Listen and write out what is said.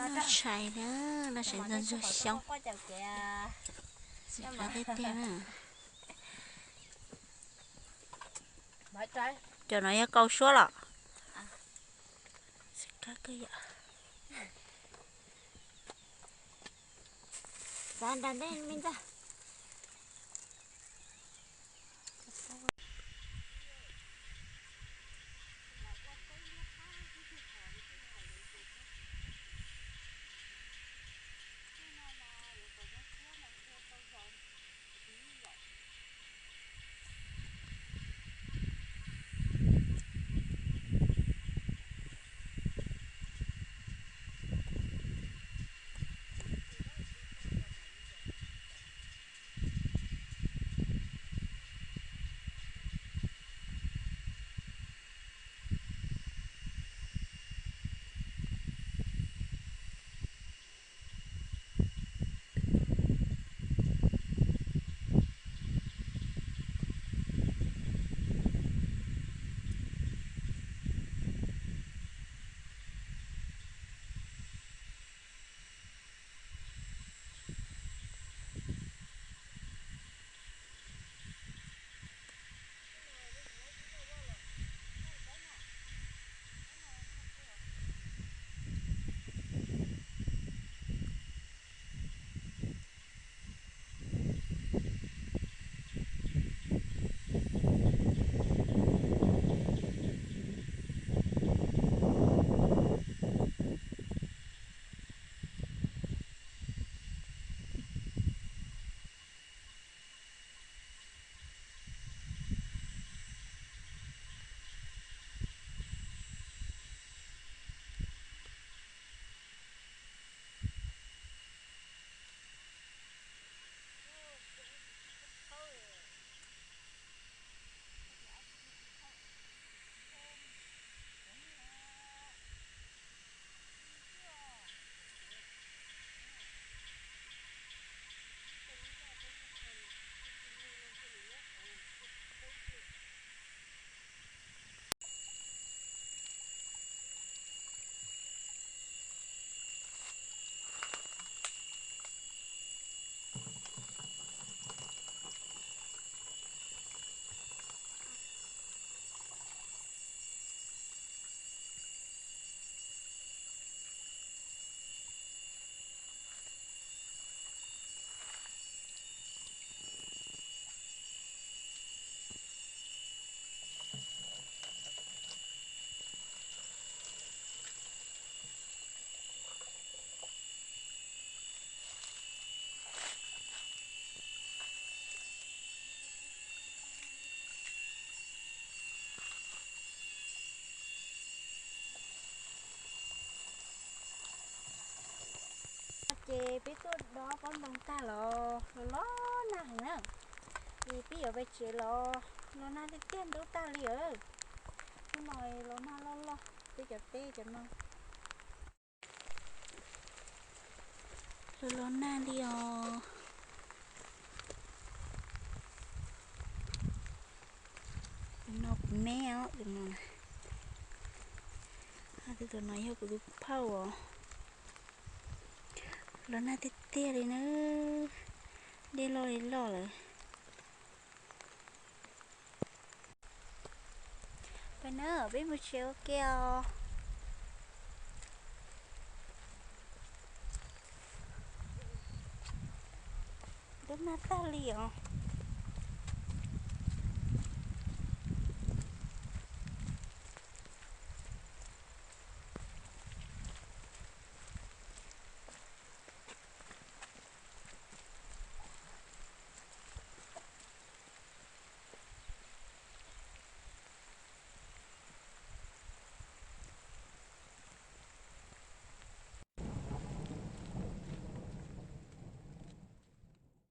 Noj tshais na, noj tshais ntxuag ntxuag xyoob. Xim qab tiag tiag na. Cov no yog kau suab los? Xim qab kawg yom. Xav nrog nej me ntxawg. Ces peb tuaj dob pob ntoo tag los los nag na, es peb yuav pais tsev los los nag tiag tiag ntub tag li os. Hnub no los nag loj loj, peb cov teb cov no los los nag li os. Tus no kuv me os, tus no, tus no yog kuv tus phauj os. Los nag tiag tiag li na, dej loj li loj lawm. Peb na, peb mus tsev ua ke os. Ntub nag tag li os.